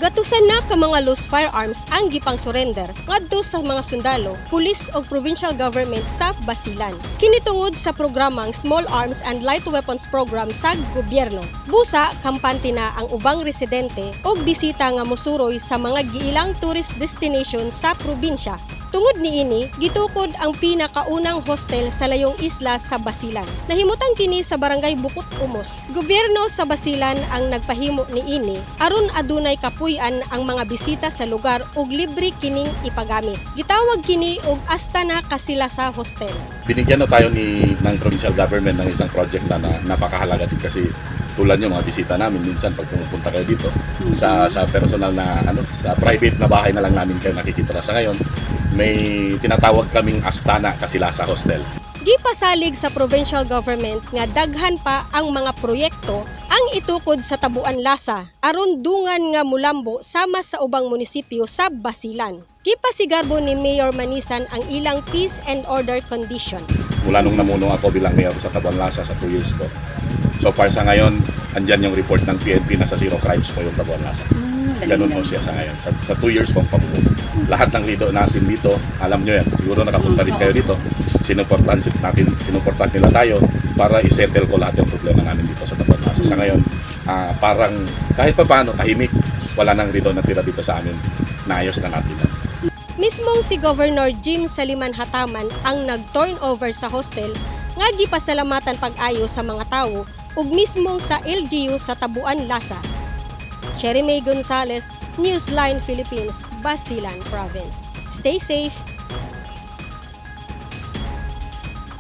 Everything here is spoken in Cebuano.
Gatusan na ka mga loose firearms ang gipang surrender ngadto sa mga sundalo, pulis ug provincial government sa Basilan. Kini tungod sa programang Small Arms and Light Weapons Program sa gobyerno. Busa kampante na ang ubang residente ug bisita nga mosuroy sa mga giilang tourist destination sa probinsya. Tungod niini, gitukod ang pinakaunang hostel sa layong isla sa Basilan. Nahimutang kini sa Barangay Bukot Umos. Gobyerno sa Basilan ang nagpahimo niini aron adunay kapuy-an ang mga bisita sa lugar ug libre kining ipagamit. Gitawag kini og Astana Kasilasa Hostel. Binigyan na tayo ng provincial government ng isang project na napakahalaga din kasi tulad nyo, mga bisita namin, minsan pag pumupunta kayo dito sa personal na ano, sa private na bahay na lang namin kayo nakikita. Sa ngayon, may tinatawag kaming Astana Kasilasa Hostel. Gipasalig sa provincial government nga daghan pa ang mga proyekto ang itukod sa Tabuan Lasa aron dungan nga mulambo sama sa ubang munisipyo sa Basilan. Gipasigarbo ni Mayor Manisan ang ilang peace and order condition. Mula nung namuno ako bilang mayor sa Tabuan Lasa sa 2 years ko, so far sa ngayon, andyan yung report ng PNP na sa zero crimes po yung Tabuan Lasa. Ganun ho siya sa ngayon. Sa 2 years kong pamumuno. Lahat ng rido natin dito, alam nyo yan. Siguro nakapunta rin kayo dito. Sinuportahan natin, sinuportahan nila tayo para isettle ko lahat yung problema namin dito sa Tabuan Lasa. Sa ngayon, parang kahit pa paano, tahimik. Wala nang rido na tira dito sa amin. Naayos na natin yan. Mismong si Governor Jim Saliman Hataman ang nag-turnover sa hostel nga gipasalamatan pag-ayo sa mga tawo ug mismong sa LGU sa Tabuan Lasa. Cherry May Gonzalez, Newsline Philippines, Basilan Province. Stay safe.